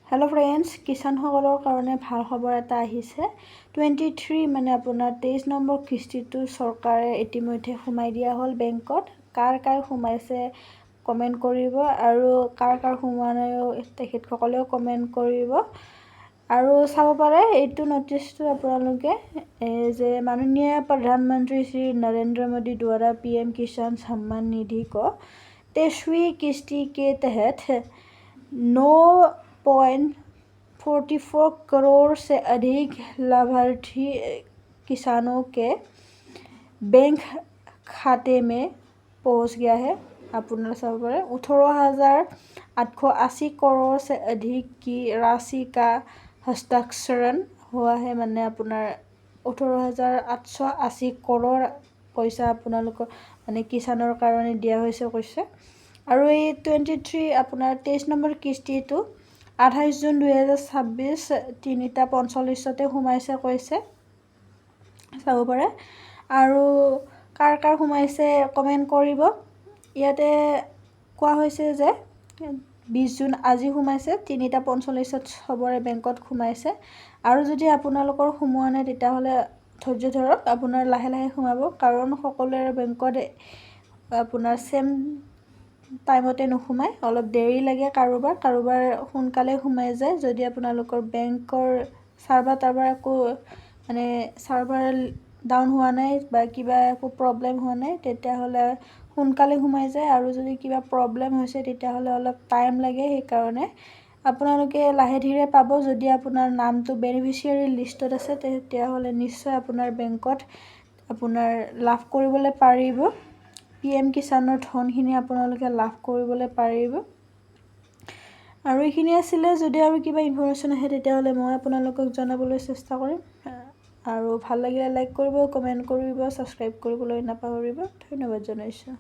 Hello' friends, কিষাণসকলৰ কাৰণে ভাল খবৰ এটা আহিছে। 23, মানে আপোনাৰ 23 নম্বৰ কিস্তিটো চৰকাৰে ইতিমধ্যে সোমাই দিয়া হ'ল বেংকত। কাৰ কাৰ সোমাইছে কমেণ্ট কৰিব আৰু কাৰ কাৰ সোমোৱা নাই তেখেতসকলেও কমেণ্ট কৰিব। আৰু চাব পাৰে এইটো ন'টিচটো আপোনালোকে যে माननीय प्रधानमंत्री श्री नरेंद्र मोदी द्वारा पीएम किसान सम्मान निधि को 23वीं किस्ती के तहत 9.44 करोड़ से अधिक लाभार्थी किसानों के बैंक खाते में पहुंच गया है। আপোনাৰ চাব পাৰে, 18,880 करोड़ से अधिक की राशि का हस्तांतरण हुआ है। মানে আপোনাৰ 18,880 কৰোৰ পইচা আপোনালোকৰ মানে কিষাণৰ কাৰণে দিয়া হৈছে কৈছে। আৰু এই 23, আপোনাৰ 23 নম্বৰ কিস্তিটো 28 জুন 2026 3টা 45তে সোমাইছে কৈছে, চাব পাৰে। আৰু কাৰ কাৰ সোমাইছে কমেণ্ট কৰিব। ইয়াতে কোৱা হৈছে যে 20 জুন আজি সোমাইছে, 3টা 45ত চবৰে বেংকত সোমাইছে। আৰু যদি আপোনালোকৰ সোমোৱা নাই, তেতিয়াহ'লে ধৈৰ্য ধৰক, আপোনাৰ লাহে লাহে সোমাব। কাৰণ সকলোৰে বেংকত আপোনাৰ ছেম টাইমতে নোসোমায়, অলপ দেৰি লাগে কাৰোবাৰ, কাৰোবাৰ সোনকালে সোমাই যায়। যদি আপোনালোকৰ বেংকৰ চাৰ্ভাৰ তাৰ্ভাৰ একো মানে চাৰ্ভাৰ ডাউন হোৱা নাই বা কিবা একো প্ৰব্লেম হোৱা নাই, তেতিয়াহ'লে সোনকালে সোমাই যায়। আৰু যদি কিবা প্ৰব্লেম হৈছে, তেতিয়াহ'লে অলপ টাইম লাগে। সেইকাৰণে আপোনালোকে লাহে ধীৰে পাব। যদি আপোনাৰ নামটো বেনিফিচিয়াৰী লিষ্টত আছে, তেতিয়াহ'লে নিশ্চয় আপোনাৰ বেংকত আপোনাৰ লাভ কৰিবলৈ পাৰিব। পি এম কিষাণৰ ধনখিনি আপোনালোকে লাভ কৰিবলৈ পাৰিব। আৰু এইখিনি আছিলে। যদি আৰু কিবা ইনফৰ্মেশ্যন আহে, তেতিয়াহ'লে মই আপোনালোকক জনাবলৈ চেষ্টা কৰিম। আৰু ভাল লাগিলে লাইক কৰিব, কমেণ্ট কৰিব, ছাবস্ক্ৰাইব কৰিবলৈ নাপাহৰিব। ধন্যবাদ জনাইছোঁ।